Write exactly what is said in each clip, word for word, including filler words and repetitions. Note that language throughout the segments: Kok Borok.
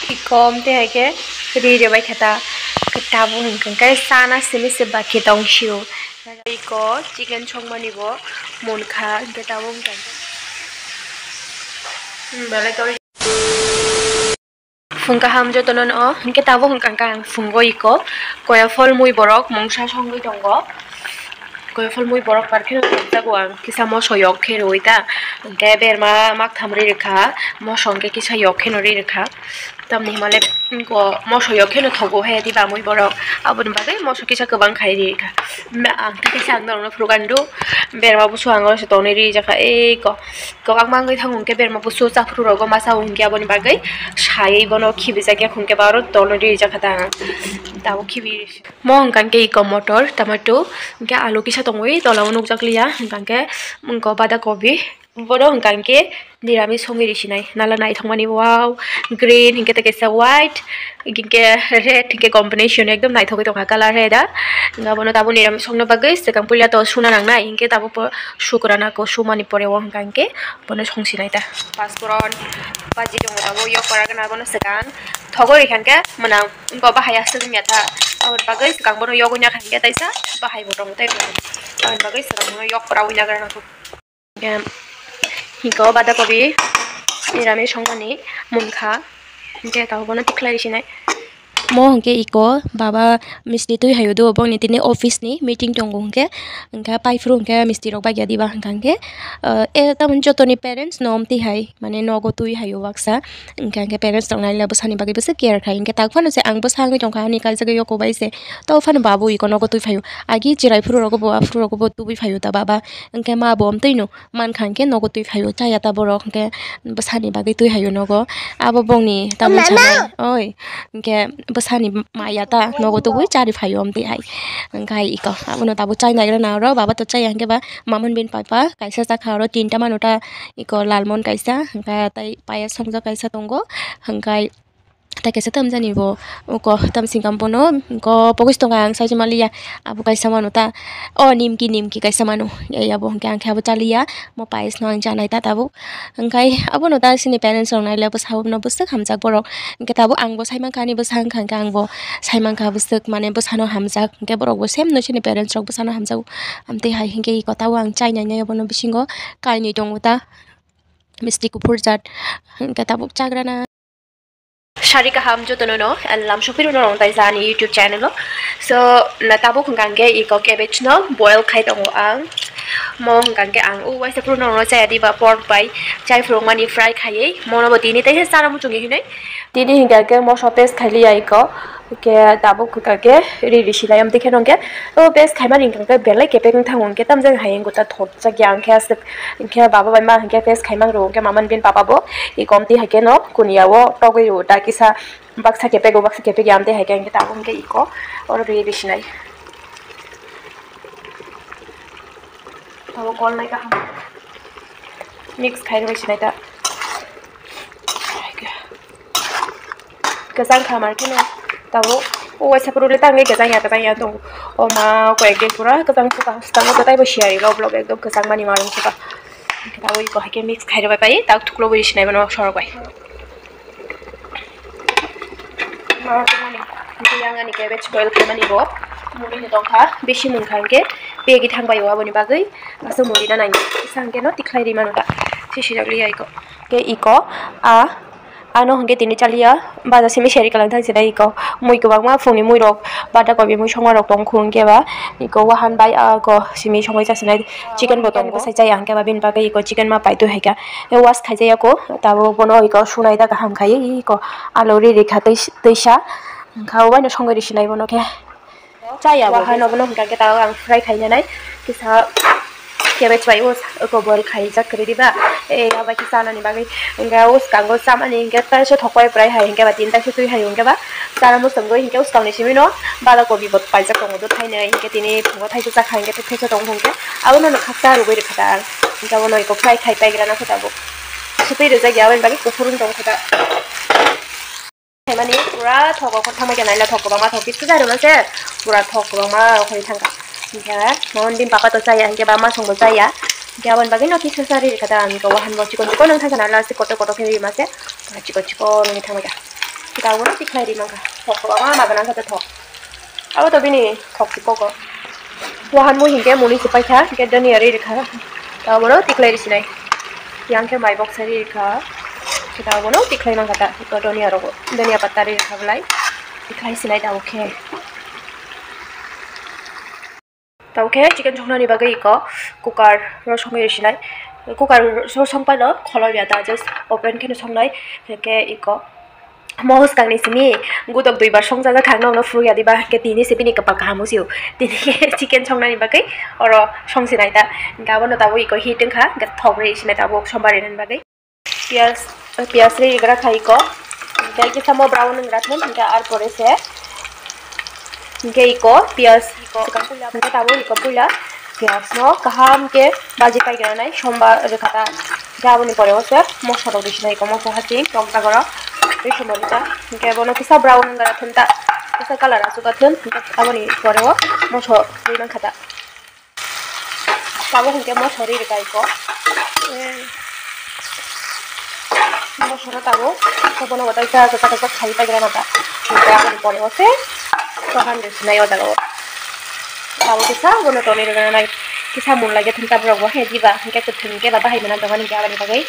Iko amtwi hai khe ri rwbai khe ta, khe tabuk hwnkhe chana simi se bakhe tong sio. Iko chicken songmani bo munkha, hwnkhe tabuk hwnkhe. Hmm, belai tor-, phung kaham jotono no, hwnkhe tabuk hwnkha ang phungo iko koya phol mui borok mungsa songwi tongo. Koya phol mui borok par kheno thokjago ang, kisa moso yok khe rwui ta, hwnkhe berma maktham ri rwkha, moso hwnkhe kisa yok kheno ri rwkha. Tamni hwnba le, moso yok kheno thogo he, diba mui borok. Aboni bagwi moso kisa kwbang khai ri kha. Ang ta kisa ang norokno phuru gani do. Berma busu ang oro se tonwi ri jakha. Ei ko, kwbangma wngwi thango hwnkhe berma busu chaphuru rogo masa o hwnkhe aboni bagwi sai bono khibijak ya hwnkhe ba oro tonwi ri jakha ta ang. Tabuk khibi mo hwnkha hwnkhe iko motor, tomato, hwnkhe alu kisa tongwi tola o nukjak liya, hwnkha hwnkhe iko bada kobi. Bono hwnkha hwnkhe nirami songwi risinai. Nala naithokmani, wow, green, hinkhe tei kaisa white, hinkhe red, hinkhe combination ekdom naithogwi tongkha colour red a. Hwnkhe abono tabuk nirami songna bagwi swkang puila to suna nangnai, hinkhe tabuk bo sukrana ko sumani pore o hwnkha hwnkhe bono songsinai ta. Pasporon, paji tongo tabuk yok para gana bono swkang thogwi rikha hwnkhe mwnang wngkha bahai aswk wngya ta. Aboni bagwi swkang bono yogwi nakha hwnkhe taisa bahai bo tongo tei aboni bagwi swkang bono yok para wngya gana. Em, hiko bada kobi nirami songmani munkha, hwnkhe tabuk bono tikhlai risinai. Mo hwnkhe iko baba misti twi hayo do, bongni tini office ni meeting tongo hwnkhe, hwnkhe paiphuru hwnkhe misti rok bagya diba hwnkha hwnkhe, eh, eh, tamoni jotoni parents no omtwi hai, mane nogo twi hayo baksa, hwnkha hwnkhe parents rok naila bwsani bagwi bwswk care khai, hwnkhe tak phano se ang bwsa wngwi tongkha ani kaijagwi yoko bai se, to phano babu iko nogo twi phaio, agi chirai phuru rogo bo aphuru rogo bo tubui phaio ta baba, hwnkhe ma bo omtwi no. Mankha hwnkhe nogo twi phaio, chaya ta borok hwnkhe bwsani bagwi twi phaio nogo. Abo bongni tamoni sanai, oi, hwnkhe bwsani maya ta nogo tubui chari phaio amtwi hai. Hwnkhe hai iko, abono tabuk chai naigra na oro, baba to chaya hwnkhe ba mamon bin papa kaisa chakha oro tinta mano ta iko lalmon kaisa, hwnkhe tei payas songjak kaisa tongo, hwnkhe. Tei kaisa tamjani bo, oko tamsing kam bono, oko pogis tongo ang sai se maliya, abo kaisa mano ta, o nimki nimki kaisa mano, ya, ya, bo hwnkhe ang khe abo chaliya, mo payas no ang chanai ta tabuk, hwnkhe abono ta sini parents rok nailai bwsa bono bwswk hamjak borok, hwnkhe tabuk ang bo sai mankha ani bwsa wngkha hwnkhe ang bo sai mankha bwswk mane bwsano hamjak, hwnkhe borok bo same no sini parents rok bwsano hamjago, amtwi hai hwnkhe iko tabuk ang chai nai nai abono bisingo kainwi tongo ta, misti kuphur jat, hwnkhe tabuk chagrana. Sari kaham jotono no, and lamsok phirwno rong taisa ani YouTube channel o. So, na tabuk hwnkha hwnkhe iko cabbage no boil khai tongo ang. Mo hwnkha hwnkhe ang o waisa phirwno rong chaya diba pork bai chai phirwngmani fry khaiwi. Mono bo tini taisa chana muchungwi hinwi. Tini hwnkha hwnkhe moso paste khai liya iko. Hwnkhe tabuk hwnkha hwnkhe ri ri sinai amtwi kheno hwnkhe. O paste khaimani hwnkha hwnkhe belai kepek wng thango hwnkhe tamjani hai wngkha ta thok. Chakya ang khe aswk, hwnkhe baba bai ma hwnkhe paste khaimang rw, hwnkhe mama ni bini papa bo iko amtwi hai khe no kuniya o togwi rw, da kisa baksa kepek o, baksa kepek ya amtwi hai khe, hwnkhe tabuk hwnkhe iko oro rw rw sinai. Tabuk kol nai kaham mix khai rw sinai ta. Kwchang kha mar kheno tabuk o waisa phuru le tangwi kwchang ya, kwchang ya tongo. O ma, koyek din pura kwchang phuka, swkango kwtai bo siyari rok, blok ekdom kwchang mani ma rwng phuka. Tabuk iko hai khe mix khai rwbai pai, tak thuklo bui sinai mano sorok bai. Ma rok mani, yang ani cabbage boil khaimani bo muri ni tongkha, bisi munkha hwnkhe pegi thangbai o, aboni bagwi aswk muri na nang kisa hwnkhe no tikhlai ri mano ta, se sijak li ya iko. Khe iko a Ano hwnkhe tini chaliya baja simi seri kalang thang sinai iko mui kwbangma phungni mui rok bata kobi mui songma rok tong khung hwnkhe ba iko wahan bai ako simi songwi cha sinai chicken bo tongo bwsai chaya hwnkhe ba bini bagwi iko chicken ma paitwi hai kha wash khaijaya ko tabuk bono iko sunai da kaham khai iko alu ri ri kha twi twisa hwnkha o baino songwi ri sinai bono khe. Chaya bo. Wahan obono hwnkha khe tabuk ang fry khainanai kisa cabbage bai o kobor khaijak kwrwi diba. Ei abo khe chanani bagwi hwnkhe o swkango chamani hwnkhe taisa thokbai bwrai hai hwnkhe ba tini taisa twi hai hwnkhe ba chana mwswngwi hwnkhe o swkangni simi no bada kobi bo paijak tongo do thainwi hwnkhe tini phungo thaisa chakha hwnkhe thaisa tongo hwnkhe abono no khaksa rwgwi rwkha ta ang hwnkhe abono eko fry khai paigra nangkhe tabuk. Swtwi rwjak ya aboni bagwi kuphur wng tongkha ta. Khaimani pura thok rok thangma khe naina thok kwbangma thok kisa jari mase pura thok kwbangma rok thangkha hwnkhe non din papa to chaya hwnkhe ba masong bo chaya hwnkhe aboni bagwi no kisa sari rikha ta ang wahan bo chikon chikon wng thangkha na last kotor kotor khe ri mase pura chikon chikon wngwi thangma kha. Tabukno tikhlai ri mankha. Thok kwbangma ma gwnang khe thok. Abo to bini thok si koko. Wahan mui hinkhe muni se paikha, hinkhe doniya ri rikha. Tabukno tikhlai ri sinai. Yang khe mai bok sai ri rikha. Tabukno tikhlai mankha ta. Iko doniya rogo. Doniya patta ri rikha belai. Tikhlai sinai tabuk khe. Tabuk khe chicken songnani bagwi iko cooker o songwi sinai. Cooker o song paino kholobya ta, just open kheno songnai. Hinkhe iko mohos kangni simi gudok duibar songjak kha, nokno phuru ya diba, hinkhe tini se bini kwpak kaham wngsi o. Tini khe chicken songnani bagwi oro songsinai ta. Hinkhe abono tabuk iko heat wngkha, hinkhe thok rwi sinai tabuk sombar rinani bagwi. Piyaj, piyaj ri gra khai iko. Hinkhe kisa mo brown wng gra thun, hinkhe ar pore se. Hinkhe iko piyaj, hinkhe tabuk iko puila piyaj no kaham khe baji pai gra nai, somba rwkha ta. Hinkhe aboni pore o se moso rok risi nai iko, moso hasing tong ta goro. Tei somba rwkha. Hinkhe bono kisa brown wng gra thun ta. Kisa colour asuk ga thun. Hinkhe aboni pore o moso rwi mankha ta. Tabuk hinkhe moso ri rwkha iko. Moso no tabuk bono bo kaisa kwchak kwchak khai paikha na ta. Hinkhe aboni pore o se sohan rw sinai o jaga o. Tabuk kisa bono tonwi rwna nai. Kisa mun lai khe thung tabuk rok bo he diba hinkhe kwthwng hinkhe ba bahai mwnang tongmani hinkhe aboni bagwi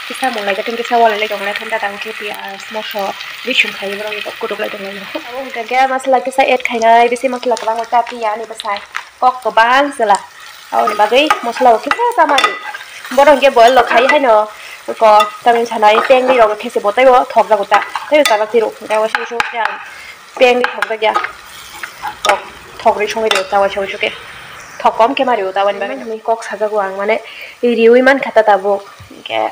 kisa mun lai khe thung kisa walai lai tongmani thung ta tabuk khe piyaj moso bising khai borok kutuk lai tongmani. Tabuk hinkhe masala kisa add khainai bisi masala kwbangma ta piya ani bwsai. Kok kwbang chwla. Aboni bagwi mosola bo kisa chama di. Bono hinkhe boil rok khai haino ko tamni sanai tengri rok khe se bo teibo thok jago ta. Teibo chajak tiro. Tei waisa waisa khe ang tengri thok jak ya. Thok, thok rwi songwi rio ta waisa waisa khe. Thok kom khe ma rio ta aboni bagwi. Kok sajago ang mane riui mankha ta tabuk. Hinkhe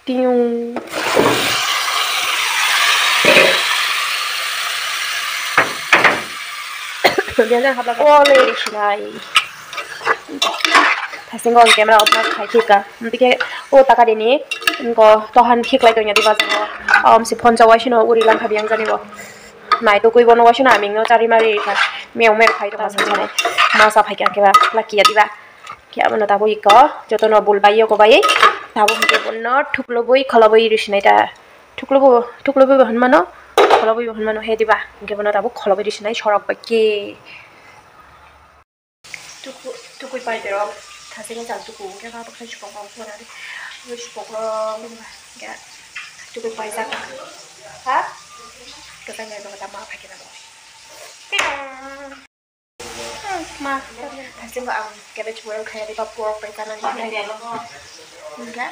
Tiyung. Biang jang hapla kole ri sinai. Thasingo ang camera off khai thika. Dike o taka dini. Ngo tohan khiklai tongya di bajango. Om si phone chawai sino uri langkha biang jani bo. Nai to kui bono waisino aming no chari mari kha. Meo meo khai to masang chari. Masa phai kya keba. Lakiya diba. Khe abono tabuk iko jotono bul bai yogo bai tabuk hwnkhe bono thuklubui kholobui rwi sinai ta. Thuklubu, thuklubui bo hwnmano, kholobui bo hwnmano, he diba? Hwnkhe bono tabuk kholobui rwi sinai sorok bai khe. Tuku-, tukui pai derok thasingni chang tuku hwnkhe ma bwkhani supok rok phunani, bwkhani supok rok hwnkhe tukui paijak ha? Kwchangni bai tamo phai khe nang. Ma, thasingo ang cabbage boil khai ri ba pork bai tanani khai ri. Hingke,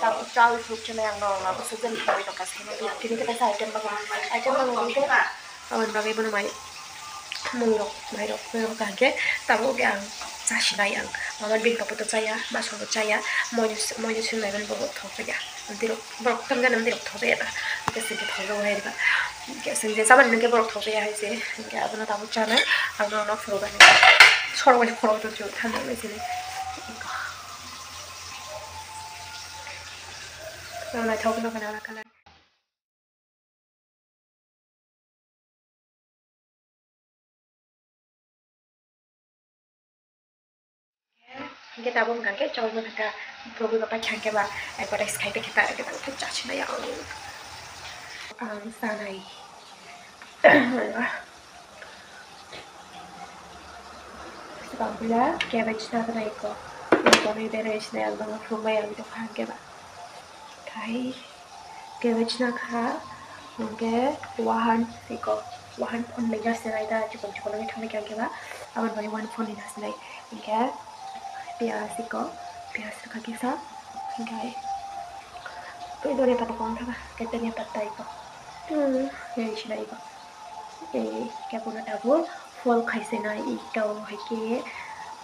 tamo chal soup chenai ang no, abo soup jani thangwi tongkha, saimano tini khe kaisa item bagwi, item bagwi hingke, aboni bagwi bono mai mui rok, mai rok, mai rok kaham khe, tamo khe ang chasinai ang, mama bini tokbo to chaya, masongbo chaya, moino, moino swngnai mani bo thok ya. Amtwirok borok tongkhe nang dirok thok ya ba. Hingke singke thok ya hai ba. Hingke singke chamani nungke borok thok ya hai se. Hingke abono tabuk chanai. Ang no nok phuru gani. Sorok bai khoro to chu thanjak nai sini. Nang nai thok no kana kala. Hingke tabuk hingka khe chol no hingka, borok bai paikha hingke ba advertise khai paikha ta, hingke tabuk khe chachina ya ang, ang sanai. Swkang puila cabbage na gwnai ko, tonwi berwi sinai ang no phunukmai ang tongkha hingke ba. Khai cabbage na kha, hingke wahan iko, wahan phone bai na sinai da, chikon chikon bai thangwi kha hingke ba, aboni bagwi wahan phone bai na sinai. Hingke piyaj iko, piyaj rwkha kisa, hingke tei dhania pata kwbang kha ba, hingke dhania pata iko, hmm, sinai iko. Tei khe bono tabuk fold khai se nai, ekdom hai khe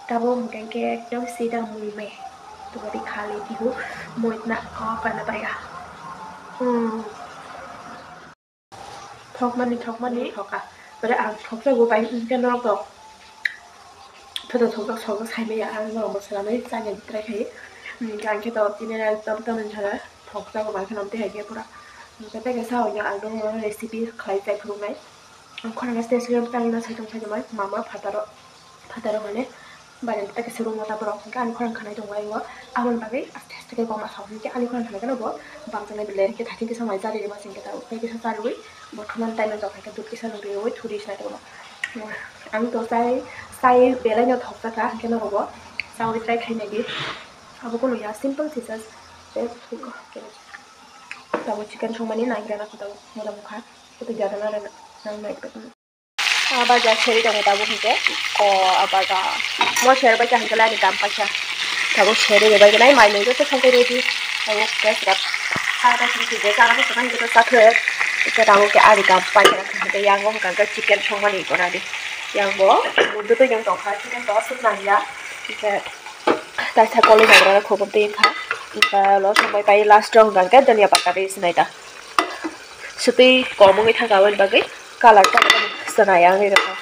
tabuk hwnkhe ekdom sida mui me. Tubadi khali dibu mui na kok kana paiga. Hmm. Thokmani, thokmani, thoka. Bore ang thokjago bai, hwnkhe norok to. Thoto thokjak, thokjak sai maya, ang norok bo swlamwi chanya try khai. Hmm, ang khe to tini ekdom tamni sana thokjago bai kheno tei hai khe pura. Hwnkhe tei kaisa hwnyo ang norok recipe khlai chai phunuknai. Ang khorang stage rem tangna saitung saitung bai mama phataro, phataro mane Bari ta kisa rung mata borok hwnkhe ani khorang khanai tongo ayo. Aboni bagwi aste aste khe koma sao hwnkhe ani khorang khanai kheno bo bangjaknai bile hwnkhe thaiching kisa mai chari rwma singkhe ta ukhai kisa chariwi bo thumani time jok hwnkhe dud kisa nukriwi thuri sinai tongo. Ang to chai chai belai no thok jakha hwnkhe norok bo chawi try khainai di. Abo kunu ya simple thisa tei thuk khe. Tabuk chicken songmani naigra na kho tabuk moda mukha. Khe to jada na rwna nang nai. Aba ja seri tongo tabuk hwnkhe. O aba ja mo seri bai kaham khe lani kam paisa. Tabuk seri bai nai mai nung joto songkhe ready. Tabuk khe sra. Aba sini khe jana mo songkhe hwnkhe to chakhwk. Khe tabuk khe ari kam paisa hwnkhe yang bo hwnkhe chicken songmani gora di. Yang bo nung joto yang tongkha chicken to aswk nang ya. Khe Taisa koloi nagrana khobor twi wngkha. Wngkha lo songbai pai last o hwnkha khe dhania pata ri sinai ta. Swtwi kom wngwi thangkha aboni bagwi colour ta chwngya wngwi rwkha.